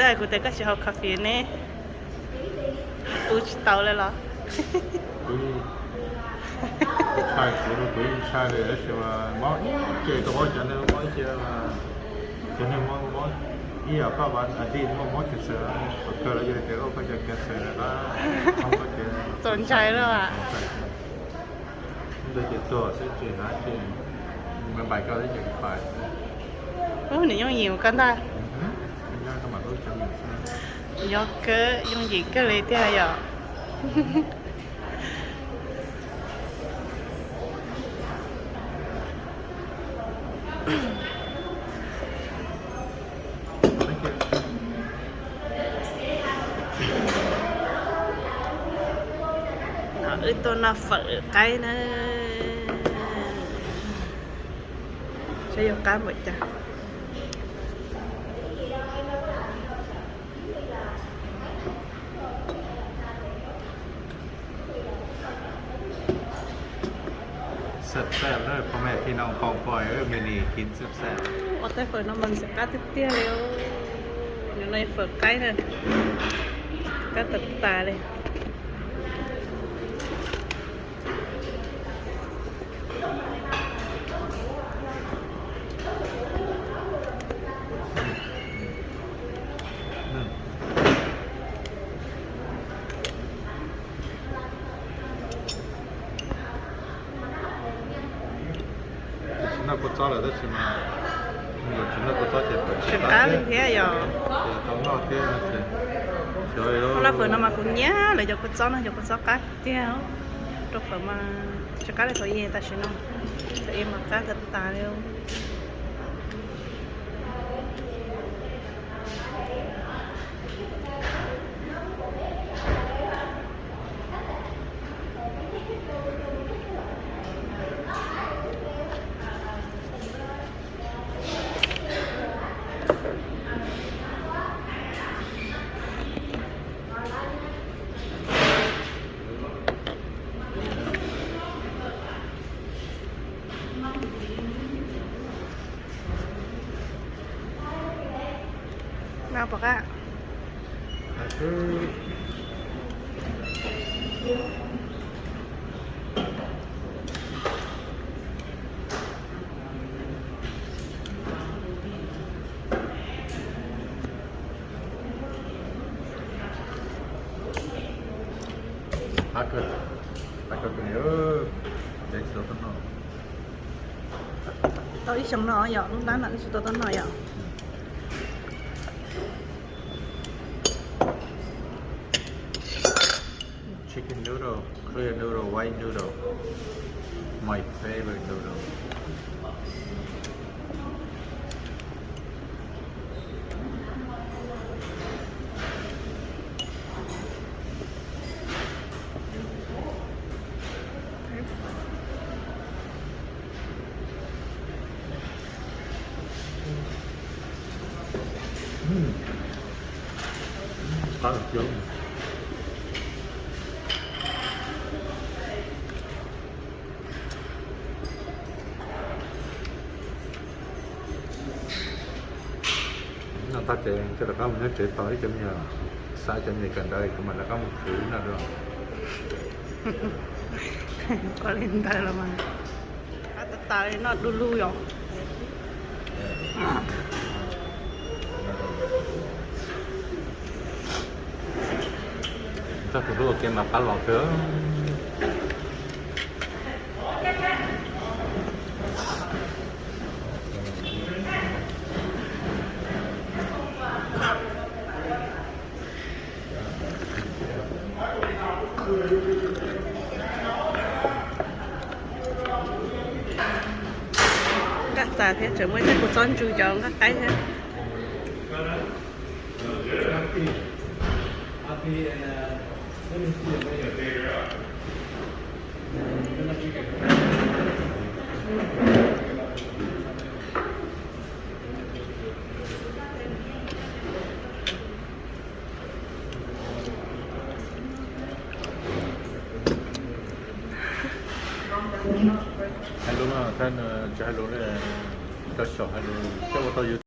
Kuv tias koj tsis haus coffee ne, ua tsis tau li los? Kuv yeej ntshai, kuv yeej ntshai li, tab sis mas mob ib ce, koj mob cov neeg mob ib ce, cov neeg mob mob ib yam koj mas a tij muaj mob cancer, qhov kawg lawv yog tias koj cov cancer lawm, txaus ntshai lawm. Ntawd ces tuag xwb ces hnav ces me npais koj xwb ces pais. Ub, nws yooj yim ua koj ntag. Nyob kawg yooj yim kawg li tiag yom. No wb tuaj noj fawm qaib na, saib yuav qab npaum cas. Xab xab na, poj me khi no pom pom me nis khi xab xab. Ua tais fawm no mas ntxim qab tiag tiag li. Nws no fawm qaib na, qab tas tas li. Tsis noj kua txob lawm tab sis mas, tsis noj kua txob ces fawm tsis qab li thiab yom. Tau noj thiab. Laj fawm no mas kuv nyiam lawv cov kua txob no, cov kua txob qab tiag. Rau fawm mas tsis qab li thaum i tam sim no, thaum i mas qab tas tas li. No pom qab. Qab kawg, qab kawg li. Tau ib xyoo no yom, lub tab no wb tsis tau tuaj noj yom. Chicken noodle, clear noodle, white noodle. My favorite noodle. Noj tag ces rov qab mus nyob tsev tos ib cov me nyuam, xa cov me nyuam kawm ntawv kuv mam rov qab mus khwv noj dua. Ua li ntawd los mas, qab tas tas li, noj du lug yom. Txog tus hlub ua ke mas qab los kawg. Nqaj tas thiab, tseem muaj ib teb kua txob ntsu cov nqaj qaib thiab. Hais lus no, tsis hais lus li, tau xyaum hais lus coj ua tau YouTube.